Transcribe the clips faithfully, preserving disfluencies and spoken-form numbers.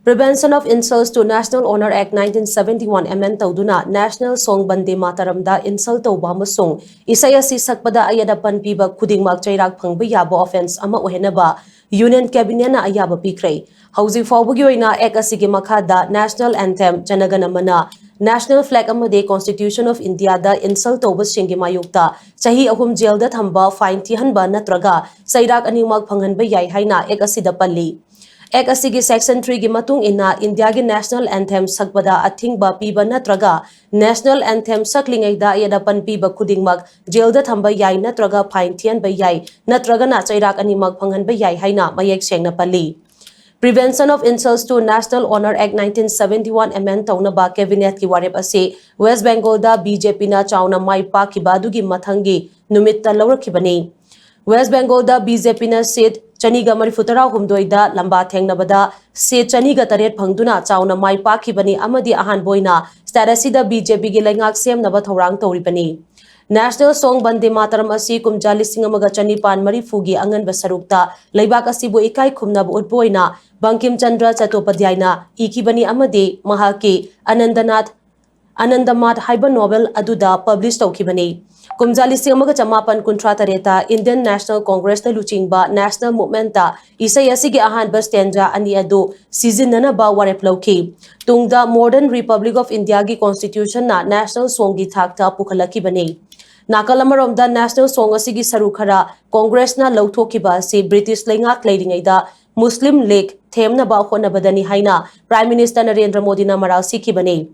Prevention of Insults to National Honor Act nineteen seventy-one amend ꯇꯧꯗꯨꯅ National Song ꯕꯟꯗꯦ ꯃꯥꯇꯔꯝꯗ insult ꯇꯧꯕ ꯑꯃꯁꯨꯡ ꯏꯁꯩ ꯑꯁꯤ ꯁꯛꯄꯗ ꯑꯌꯦꯠ ꯑꯄꯟ ꯄꯤꯕ ꯈꯨꯗꯤꯡꯃꯛ ꯆꯩꯔꯥꯛ ꯐꯪꯕ ꯌꯥꯕ offence ꯑꯃ ꯑꯣꯏꯍꯟꯅꯕ Union Cabinetꯅ ꯑꯌꯥꯕ ꯄꯤꯈ꯭ꯔꯦ꯫ ꯍꯧꯖꯤꯛ ꯐꯥꯎꯕꯒꯤ ꯑꯣꯏꯅ Act ꯑꯁꯤꯒꯤ ꯃꯈꯥꯗ National Anthem, ꯖꯅꯒꯅ ꯃꯅ, National Flag ꯑꯃꯗꯤ Constitution of Indiaꯗ insult ꯇꯧꯕꯁꯤꯡꯒꯤ ꯃꯥꯌꯣꯛꯇ ꯆꯍꯤ ꯑꯍꯨꯝ ꯖꯦꯜꯗ ꯊꯝꯕ, fine ꯊꯤꯍꯟꯕ ꯅꯠꯇ꯭ꯔꯒ ꯆꯩꯔꯥꯛ ꯑꯅꯤꯃꯛ ꯐꯪꯍꯟꯕ ꯌꯥꯏ ꯍꯥꯏꯅ Act ꯑꯁꯤꯗ ꯄꯜꯂꯤ꯫ Act ꯑꯁꯤꯒꯤ Section threeꯒꯤ ꯃꯇꯨꯡ ꯏꯟꯅ ꯏꯟꯗꯤꯌꯥꯒꯤ National Anthem ꯁꯛꯄꯗ ꯑꯊꯤꯡꯕ ꯄꯤꯕ ꯅꯠꯇ꯭ꯔꯒ National Anthem ꯁꯛꯂꯤꯉꯩꯗ ꯑꯌꯦꯠ ꯑꯄꯟ ꯄꯤꯕ ꯈꯨꯗꯤꯡꯃꯛ ꯖꯦꯜꯗ ꯊꯝꯕ ꯌꯥꯏ ꯅꯠꯇ꯭ꯔꯒ fine ꯊꯤꯍꯟꯕ ꯌꯥꯏ ꯅꯠꯇ꯭ꯔꯒꯅ ꯆꯩꯔꯥꯛ ꯑꯅꯤꯃꯛ ꯐꯪꯍꯟꯕ ꯌꯥꯏ ꯍꯥꯏꯅ ꯃꯌꯦꯛ ꯁꯦꯡꯅ ꯄꯜꯂꯤ꯫ Prevention of Insults to National Honor Act nineteen seventy-one amend ꯇꯧꯅꯕ Cabinetꯀꯤ ꯋꯥꯔꯦꯞ ꯑꯁꯤ West Bengalꯗ BJPꯅ ꯆꯥꯎꯅ ꯃꯥꯏ ꯄꯥꯛꯈꯤꯕ ꯑꯗꯨꯒꯤ ꯃꯊꯪꯒꯤ ꯅꯨꯃꯤꯠꯇ ꯂꯧꯔꯛꯈꯤꯕꯅꯤ꯫ West Bengalꯗ BJPꯅ seat ꯆꯅꯤꯒ ꯃꯔꯤꯐꯨ ꯇꯔꯥꯍꯨꯝꯗꯣꯏꯗ ꯂꯝꯕꯥ ꯊꯦꯡꯅꯕꯗ seat ꯆꯅꯤꯒ ꯇꯔꯦꯠ ꯐꯪꯗꯨꯅ ꯆꯥꯎꯅ ꯃꯥꯏ ꯄꯥꯛꯈꯤꯕꯅꯤ ꯑꯃꯗꯤ ꯑꯍꯥꯟꯕ ꯑꯣꯏꯅ state ꯑꯁꯤꯗ BJPꯒꯤ ꯂꯩꯉꯥꯛ ꯁꯦꯝꯅꯕ ꯊꯧꯔꯥꯡ ꯇꯧꯔꯤꯕꯅꯤ꯫ National Song ꯕꯟꯗꯦ ꯃꯥꯇꯔꯝ ꯑꯁꯤ ꯀꯨꯝꯖꯥ ꯂꯤꯁꯤꯡ ꯑꯃꯒ ꯆꯅꯤꯄꯥꯟ ꯃꯔꯤꯐꯨꯒꯤ ꯑꯉꯟꯕ ꯁꯔꯨꯛꯇ ꯂꯩꯕꯥꯛ ꯑꯁꯤꯕꯨ ꯏꯀꯥꯏ ꯈꯨꯝꯅꯕ ꯎꯠꯄ ꯑꯣꯏꯅ ꯕꯪꯀꯤꯝ ꯆꯟꯗ꯭ꯔ ꯆꯇꯣꯄꯥꯙ꯭ꯌꯥꯏꯅ ꯏꯈꯤꯕꯅꯤ ꯑꯃꯗꯤ ꯃꯍꯥꯛꯀꯤ ꯑꯅꯟꯗꯅꯥꯊ, ꯑꯅꯟꯗꯃꯥꯊ ꯍꯥꯏꯕ novel ꯑꯗꯨꯗ publish ꯇꯧꯈꯤꯕꯅꯤ꯫ ꯀꯨꯝꯖꯥ ꯂꯤꯁꯤꯡ ꯑꯃꯒ ꯆꯃꯥꯄꯟ ꯀꯨꯟꯊ꯭ꯔꯥ ꯇꯔꯦꯠꯇ Indian National Congressꯅ ꯂꯨꯆꯤꯡꯕ National Movementꯇ ꯏꯁꯩ ꯑꯁꯤꯒꯤ ꯑꯍꯥꯟꯕ stanza ꯑꯅꯤ ꯑꯗꯨ ꯁꯤꯖꯤꯟꯅꯅꯕ ꯋꯥꯔꯦꯞ ꯂꯧꯈꯤ꯫ ꯇꯨꯡꯗ Modern Republic of Indiaꯒꯤ Constitutionꯅ National Songꯒꯤ ꯊꯥꯛꯇ ꯄꯨꯈꯠꯂꯛꯈꯤꯕꯅꯤ꯫ ꯅꯥꯀꯜ ꯑꯃꯔꯣꯝꯗ National Song ꯑꯁꯤꯒꯤ ꯁꯔꯨꯛ ꯈꯔ Congressꯅ ꯂꯧꯊꯣꯛꯈꯤꯕ ꯑꯁꯤ British ꯂꯩꯉꯥꯛ ꯂꯩꯔꯤꯉꯩꯗ Muslim League ꯊꯦꯝꯅꯕ ꯍꯣꯠꯅꯕꯗꯅꯤ ꯍꯥꯏꯅ Prime Minister ꯅꯔꯦꯟꯗ꯭ꯔ ꯃꯣꯗꯤꯅ ꯃꯔꯥꯜ ꯁꯤꯈꯤꯕꯅꯤ꯫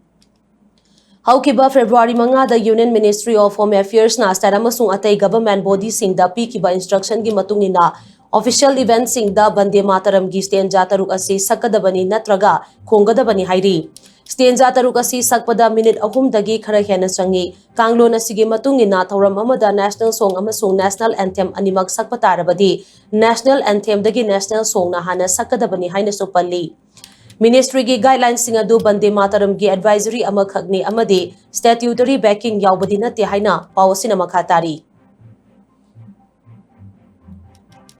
ꯍꯧꯈꯤꯕ February ꯃꯉꯥꯗ Union Ministry of Home Affairsꯅ state ꯑꯃꯁꯨꯡ ꯑꯇꯩ government bodyꯁꯤꯡꯗ ꯄꯤꯈꯤꯕ instructionꯒꯤ ꯃꯇꯨꯡ ꯏꯟꯅ official eventꯁꯤꯡꯗ ꯕꯟꯗꯦ ꯃꯥꯇꯔꯝꯒꯤ stanza ꯇꯔꯨꯛ ꯑꯁꯤ ꯁꯛꯀꯗꯕꯅꯤ ꯅꯠꯇ꯭ꯔꯒ ꯈꯣꯡꯒꯗꯕꯅꯤ ꯍꯥꯏꯔꯤ꯫ Stanza ꯇꯔꯨꯛ ꯑꯁꯤ ꯁꯛꯄꯗ minute ꯑꯍꯨꯝꯗꯒꯤ ꯈꯔ ꯍꯦꯟꯅ ꯆꯪꯏ꯫ ꯀꯥꯡꯂꯣꯟ ꯑꯁꯤꯒꯤ ꯃꯇꯨꯡ ꯏꯟꯅ ꯊꯧꯔꯝ ꯑꯃꯗ National Song ꯑꯃꯁꯨꯡ National Anthem ꯑꯅꯤꯃꯛ ꯁꯛꯄ ꯇꯥꯔꯕꯗꯤ National Anthemꯗꯒꯤ National Songꯅ ꯍꯥꯟꯅ ꯁꯛꯀꯗꯕꯅꯤ ꯍꯥꯏꯅꯁꯨ ꯄꯜꯂꯤ꯫ Ministryꯒꯤ guidelinesꯁꯤꯡ ꯑꯗꯨ ꯕꯟꯗꯦ ꯃꯥꯇꯔꯝꯒꯤ advisory ꯑꯃꯈꯛꯅꯤ ꯑꯃꯗꯤ statutory backing ꯌꯥꯎꯕꯗꯤ ꯅꯠꯇꯦ ꯍꯥꯏꯅ ꯄꯥꯎ ꯑꯁꯤꯅ ꯃꯈꯥ ꯇꯥꯔꯤ꯫